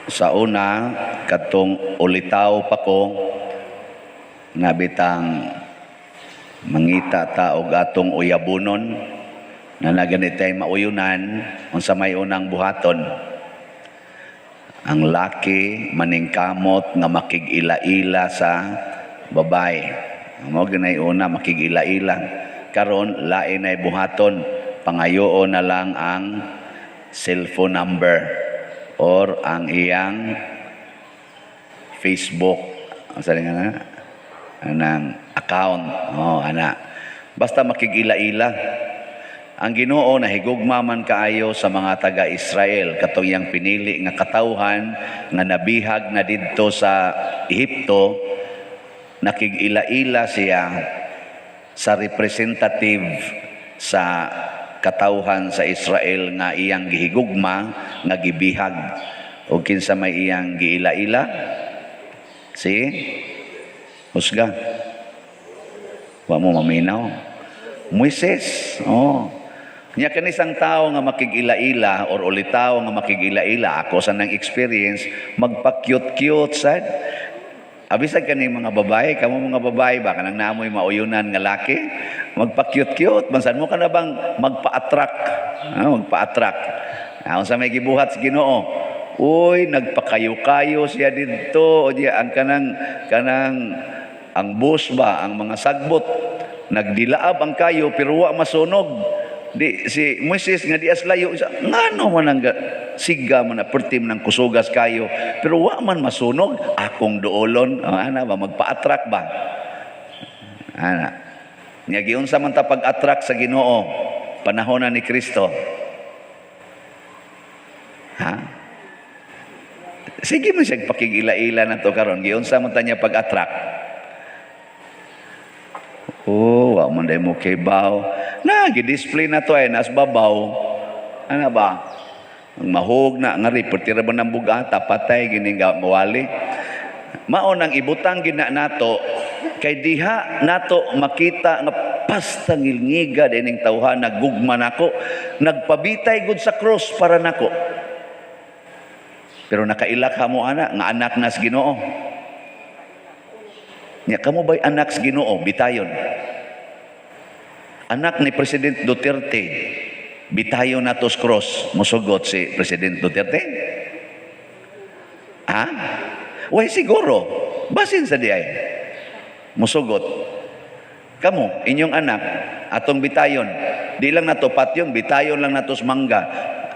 Sa una, katong ulitaw pa ko, nabitang mangita ta og atong uyabunon na naganitay mauyunan, unsa may unang buhaton? Ang laki maningkamot nga makig-ila-ila sa babae. Mao ginay una, makig-ila-ila. Karon lain ay buhaton, pangayoon na lang ang cellphone number or ang iyang Facebook, ang sa nga na anang account. Oh, ana. Basta makig-ila-ila. Ang Ginoo nahigugma man kaayo sa mga taga-Israel, katong iyang pinili nga katawhan nga nabihag na didto sa Ehipto. Nakig-ila-ila siya sa representative sa katawhan sa Israel nga iyang gihigugma nga gibihag. O kinsa may iyang giila-ila? Si husga. Wa mo maminaw? Moises. Oh. Nya kanisang tao nga makig-ila-ila or ulitaw nga makig-ila-ila, ako sa nang experience, magpa-cute-cute sad. Abisag kani mga babae, kamo mga babae ba, kanang naamoy mauyunan nga laki, magpa-cute-cute, bansan mo ka na bang magpa-attract, ah, magpa-attract. Ah, unsa may gibuhat sa Ginoo? Uy, nagpakayo-kayo siya didto, o di ang kanang ang bus ba, ang mga sagbot, nagdilaab ang kayo pero wa masunog. Di si Moises nga dias layo isa, ngano man ang siga man na pertim ng kusugas kayo pero wa man masunog, akong duolon. Oh, ana ba, magpa-attract ba, ana. Nya giunsa man ta pag-attract sa Ginoo panahon na ni Kristo, ha? Sige man siya pakig-ila-ila na to karon, giunsa man ta niya pag-attract? Oh, wa man day mo kibaw. Na, gi-display na to ay nas babaw. Ano ba? Ang mahog na nga ri pertira ba ng bugata, patay gining mawali. Mao nang ibutang gina nato kay diha nato makita nga pasta ngilngiga dining tawhan, nagugma nako, nagpabitay gud sa cross para nako. Pero nakaila ka mo ana nga anak nas Ginoo. Nya kamo ba'y anak sa Ginoo, bitayon? Anak ni President Duterte, bitayon nato sa cross, musugot si President Duterte? Ha? Way siguro. Basin sa diay. Musugot. Kamo, inyong anak, atong bitayon. Di lang nato patyon, bitayon lang nato sa mangga.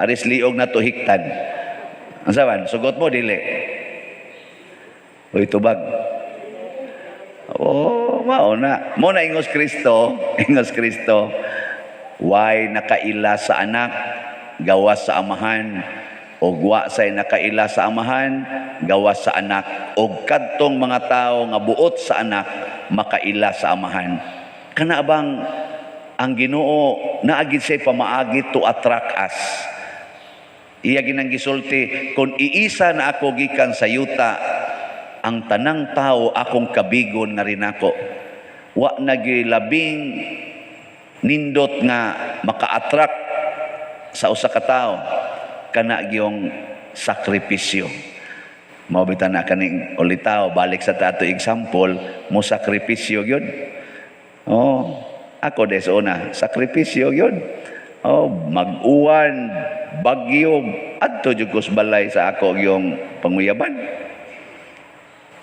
Aris liog nato hiktan. Ang saban, sugot mo, dili? Uy, tubag. Oh, mao na. Mo na ingos Kristo, ingos Kristo, way nakaila sa anak, gawas sa amahan, og wa say nakaila sa amahan, gawas sa anak, og kadtong mga tawo nga buot sa anak, makaila sa amahan. Kana bang ang Ginoo naagid say pamaagi to attract us. Iya ginang gisulti, "Kung iisa na ako gikan sa yuta, ang tanang tao akong kabigon nga rinako." Wa nagilabing nindot nga maka-attract sa usa ka tawo kana gyung sakripisyo. Mao bitaw na kaning ulitaw, balik sa tato example, mo sakripisyo gyud. Oh, ako des una, sakripisyo gyud. Oh, mag-uwan, bagyo, adto jud ko sa balay sa ako yung panguyaban.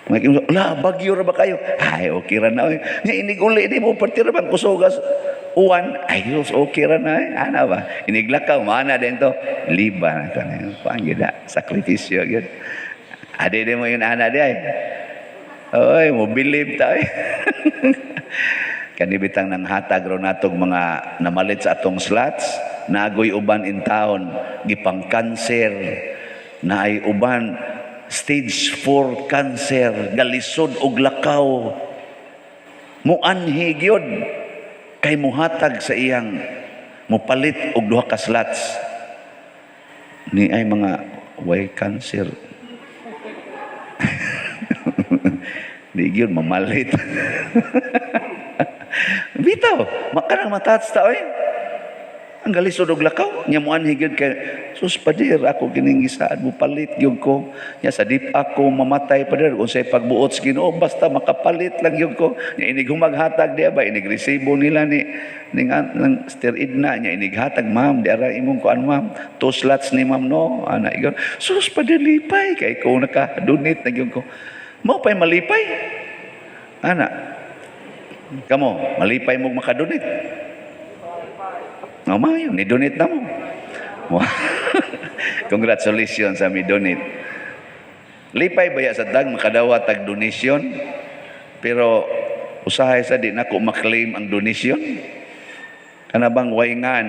Mga la, bagyo ra ba kayo? Ay, okay ra na, oy. Nya inig uli di mo partira bang kusugas uwan? Ay, Diyos, okay ra na, eh. Ana ba? Iniglakaw, mana din to. Liba na to. Kuan gyud na, sakripisyo gyud. Ade di mo yun ana di ay. Oy, mo believe ta, oy. Kani bitang nang hatag ro natog mga namalit sa atong slots, nagoy uban in town, gipang cancer, naay uban stage 4 cancer, galisod og lakaw. Muanhi gyud kay muhatag sa iyang mupalit og duha ka slots. Ni ay mga way cancer. Di gyud mamalit. Bitaw, makanang matats ta oy. Ang galisod og lakaw nya, muanhi gyud kay, "Sus, pader, ako kining gisaad mo, palit gyud ko." Nya sa dip ako mamatay, pader, unsay pagbuot sa Ginoo, basta makapalit lang gyud ko. Nya inig humaghatag di ba, inig resibo nila ni ning ng Sister Edna, nya inig hatag, "Ma'am, di ara imong kuan, ma'am, two slots ni ma'am, no?" Ana igon, "Sus, pader, lipay kay ko naka donate na gyud ko." Mao pay malipay ana. Kamo, malipay mo makadonate? No, maayo, ni-donate na mo. Congratulations sa mi-donate. Lipay baya sa dag makadawat tag donation, pero usahay sa di nako maklaim ang donation. Kana bang wayngan,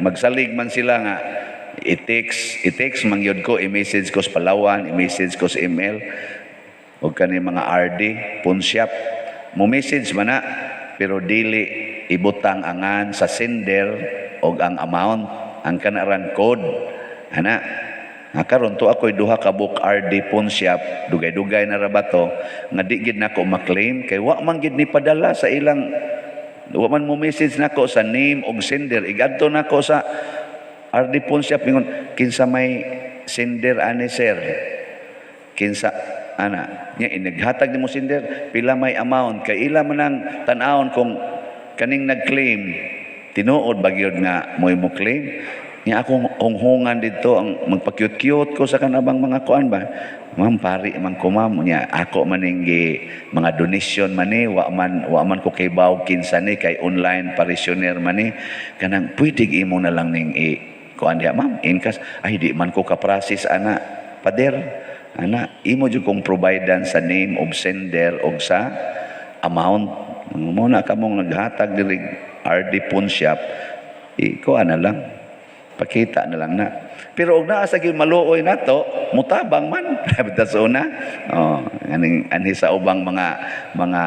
magsalig man sila nga i-text man gyud ko, i-message ko sa Palawan, i-message ko sa ML o kani mga RD, pawn shop. Mo message man na, pero dili ibutang angan sa sender og ang amount, ang kanarang code ana. Nga karon to ako'y duha ka book RD pawn shop, dugay-dugay na ra ba to nga di gid nako ma-claim kay wa man gid ni padala sa ilang, wa man mo message nako sa name og sender. Igadto nako sa RD pawn shop, ingon, "Kinsa may sender ani, sir? Kinsa?" Ana nya inighatag nimo sender, pila may amount, kay ila man ang tan-awon kung kaning nag-claim tinuod ba gyud nga mo'y mo claim niya. Akong hunghungan dito ang magpa-cute-cute ko sa kanabang mga kuan ba, "Ma'am, pari man ko, ma'am." Nya ako maning gi mga donation man ni, wa man ko kibaw kinsa ni kay online parishioner man ni. Kanang pwede imo na lang ning i kuan diha, ma'am, in cash. "Ay, di man ko ka-process ana, pader." Ana imo jud kong providean sa name of sender og sa amount mo na kamong naghatag diri RD Pawn Shop, iko ana lang, pakita na lang na. Pero og naa sa gyud maluoy nato, mutabang man bitaw sa una. Oh, aning anhi sa ubang mga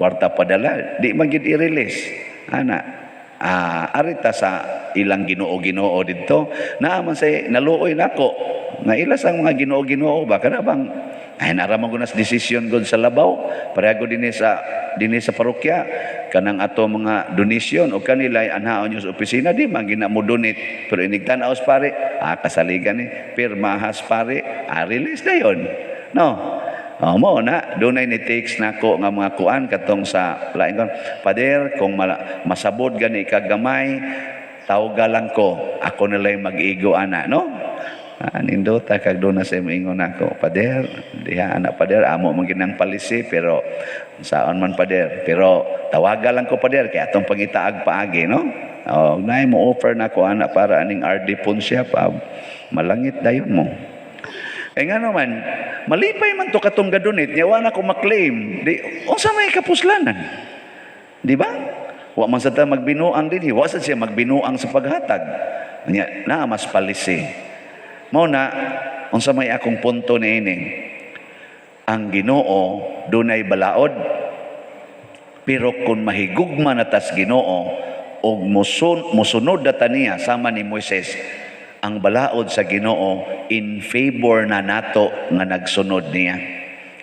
kwarta padala, di man gyud i-release ana. Ah, arita sa ilang Ginoo-Ginoo didto, naa man say naluoy nako nga ila sang mga Ginoo-Ginoo ba, kana bang ay nara man gud desisyon gud sa labaw. Pareho gud dinhi sa parokya, kanang ato mga donation o kanila anhaon nyo sa opisina, di man gina mo donate, pero inig tan-aw sa pare, ah, kasaligan ni pirmahas pare, ah, release na yon, no? Oh, mo na dunay ni text nako nga mga kuan katong sa lain kon, "Pader, kung masabod gani ka gamay, tawga lang ko, ako na lang mag-igo." Ana, no? Ah, nindota kag doon na sa ingon ako, "Pader, diha ana, pader, amo man ginang palisi, pero saon man, pader, pero tawaga lang ko, pader, kay atong pangitaag paagi," no? Oh, nay mo offer na ko ana para aning RD pawn shop, ah, malangit dayon mo. Eh nga naman, malipay man to katong gadonate, nya wa na ko maklaim. Di, unsa may kapuslanan? Di ba? Wa man sa ta magbinuang dinhi, wa sa siya magbinuang sa paghatag. Nya na mas palisi. Mao na unsa may akong punto niini. Ang Ginoo dunay balaod. Pero kung mahigugma na tas Ginoo og musunod na ta niya sama ni Moises, ang balaod sa Ginoo in favor na nato nga nagsunod niya.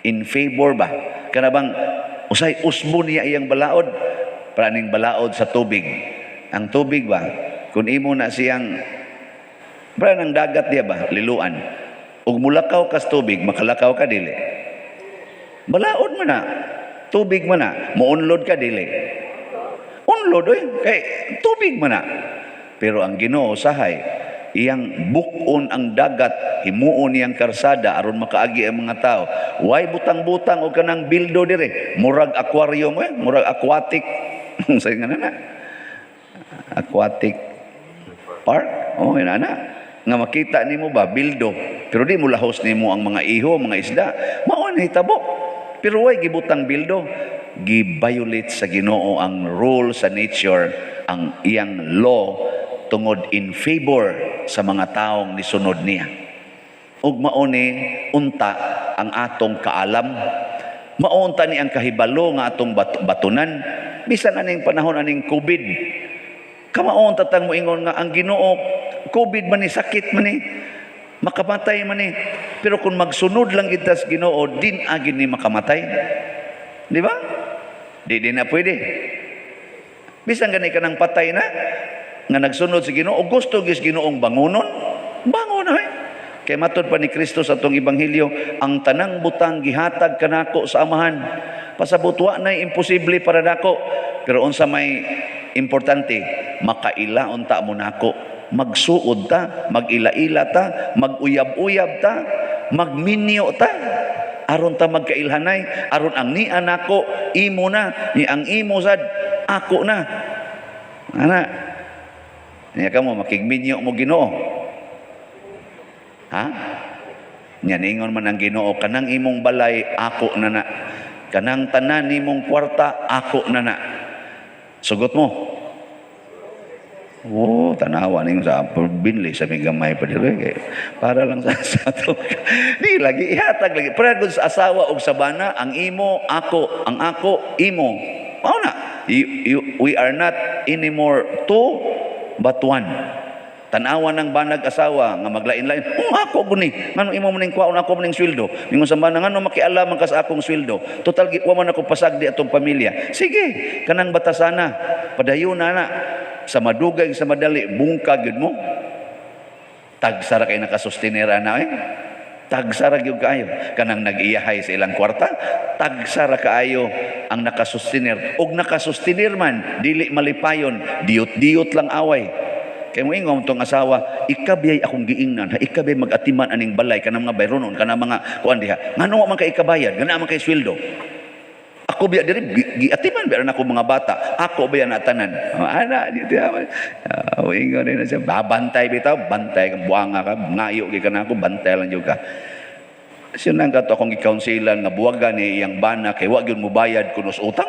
In favor ba? Kana bang usay usbo niya iyang balaod para ning balaod sa tubig. Ang tubig ba, kung imo na siyang para ng dagat diya ba, liluan. Ug mulakaw kas tubig, makalakaw ka dili? Balaod man na. Tubig man na. Muunlod ka dili? Unlod oy, kay tubig man na. Pero ang Ginoo sahay iyang buk-on ang dagat, himuon niyang karsada aron makaagi ang mga tao. Way butang-butang og kanang bildo dire, murag aquarium eh, murag aquatic. Sa nga na? Aquatic park. Oh, ina na. Nga makita nimo ba bildo, pero di mo lahos nimo ang mga iho, mga isda. Mao na hitabo. Pero way gibutang bildo, gi-violate sa Ginoo ang rule sa nature, ang iyang law, tungod in favor sa mga taong nisunod niya. Ug mao ni unta ang atong kaalam. Mao unta ni ang kahibalo nga atong batunan bisan aning panahon aning COVID. Kamao unta tang moingon nga ang Ginoo, COVID man ni, sakit man ni, makamatay man ni. Pero kung magsunod lang kita sa Ginoo, din agin ni makamatay. Di ba? Di na pwede. Bisan gani ka nang patay na, Nga nagsunod sa Ginoo, gusto gis Ginoong bangonon, bangon ay. Kay matod pa ni Kristo sa atong ebanghelyo, ang tanang butang gihatag kanako sa Amahan. Pasabot wa nay imposible para nako. Pero unsa may importante, makaila unta mo nako. Magsuod ta, mag-ila-ila ta, mag-uyab-uyab ta, magminyo ta. Aron ta magkailhanay, aron ang niya nako, imo na, ni ang imo sad, ako na. Ana. Niya kamo makigminyo mo Ginoo. Ha? Nya ningon man ang Ginoo, kanang imong balay ako na na. Kanang tanan nimong kwarta ako na na. Sugot mo. Oh, tanawa ningon sa binli sa may gamay pa diri kay para lang sa ato. Di lagi ihatag lagi. Para gud sa asawa og sa bana, ang imo ako, ang ako imo. Mao na. We are not anymore two but one. Tanawa ng banag asawa nga maglain-lain. Oh, ako guni. Ngano imo man ning kwaon, ako man ning sweldo? Mingon sa bana, ngano makialam man ka sa akong sweldo? Total wa man ako pasagdi atong pamilya. Sige, kanang batasana. Padayon na na. Sa madugay sa madali, bungkag gyud mo. Tagsara kay nakasustenera na eh. Tagsara gyud kaayo. Kanang nag-iyahay sa ilang kwarta, tagsara kaayo ang nakasustener. Og nakasustener man, dili malipayon, diyot-diyot lang away. Kay mo ingon tong asawa, ikabiyay akong giingnan, ha, ikabiyay mag-atiman aning balay kanang mga bayronon, kanang mga kuan diha. Ngano wa man kay ikabayad, ngano man kay sweldo? Ako biya diri giatiman biya nako mga bata. Ako biya na tanan. Oh, ana di di. Ingon din siya, babantay bitaw, bantay kang buanga ka, ngayo gyud ka nako, bantay lang jud ka. Siya nang kato akong gi-counselan nga buwagan ni iyang bana kay wa gyud mobayad kunos utang.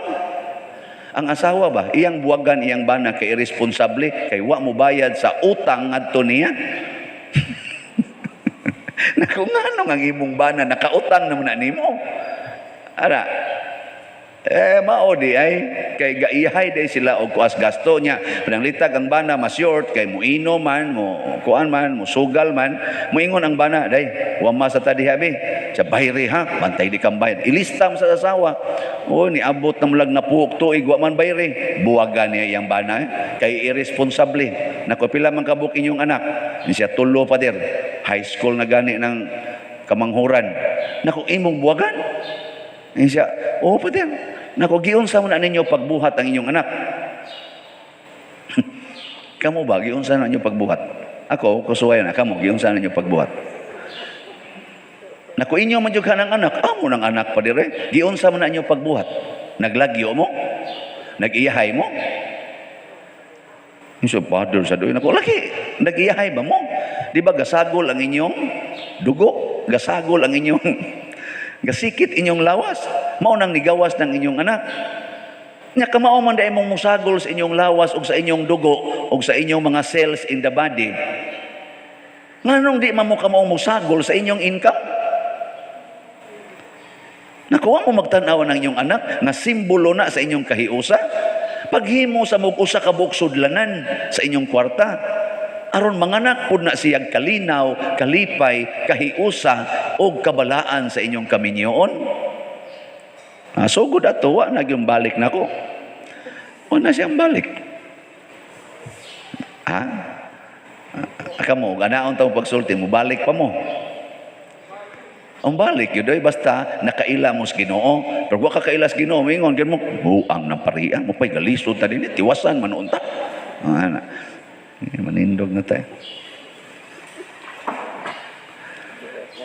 Ang asawa ba, iyang buwagan iyang bana kay irresponsable kay wa mo bayad sa utang ngadto niya. Naku, ngano ang imong bana nakautang naman na nimo? Ara, eh, mao di ay kay gaiyahay day sila og kuas gasto niya. Pananglitag ang bana mas short kay muino man, mo kuan man, mo sugal man, moingon ang bana, "Day, wa ma sa tadi habi." Sa bayre ha, bantay di kang bayad. Ilista mo sa asawa. Oh, niabot na mulag na puok tuig wa man bayre. Buwagan niya iyang bana eh. Kay irresponsable. Nako, pila man kabuk inyong anak? Ni siya, tulo, pader. High school na gani ng kamanghuran. Nako, imong buwagan? Ni siya, oh, pader. Nako, giunsa mo na ninyo pagbuhat ang inyong anak? Kamo ba, giunsa na ninyo pagbuhat? Ako, kusuway na, kamo, giunsa na ninyo pagbuhat? Nako, inyo man jud ka ng anak, amo ng anak pa dire. Giunsa mo na inyo pagbuhat? Naglagyo mo? Nag-iyahay mo? Yung sa father sa doon, nako, lagi, nag-iyahay ba mo? Di ba gasagol ang inyong dugo? Gasagol ang inyong gasikit inyong lawas. Mao nang nigawas ng inyong anak. Nya kamao man dai mong musagol sa inyong lawas ug sa inyong dugo ug sa inyong mga cells in the body. Nganong di man mo kamao musagol sa inyong income? Nakuha mo magtanaw ng inyong anak nga simbolo na sa inyong kahiusa. Paghimo sa mog usa ka buok sudlanan sa inyong kwarta. Aron manganak pud na siyag kalinaw, kalipay, kahiusa og kabalaan sa inyong kaminyoon. Ah, sugod ato wa na gyud balik nako. Wa na siyang balik. Ha? Ah, kamo ganaon ta mo pagsulti mo balik pa mo. Ang balik yun ay basta nakaila mo sa Ginoo. Pero wa ka kaila sa Ginoo, mingon gyud mo, buang ng pariya mo pa'y galisod ta din, tiwasan man unta. Ah, ana. Eh, manindog na tayo.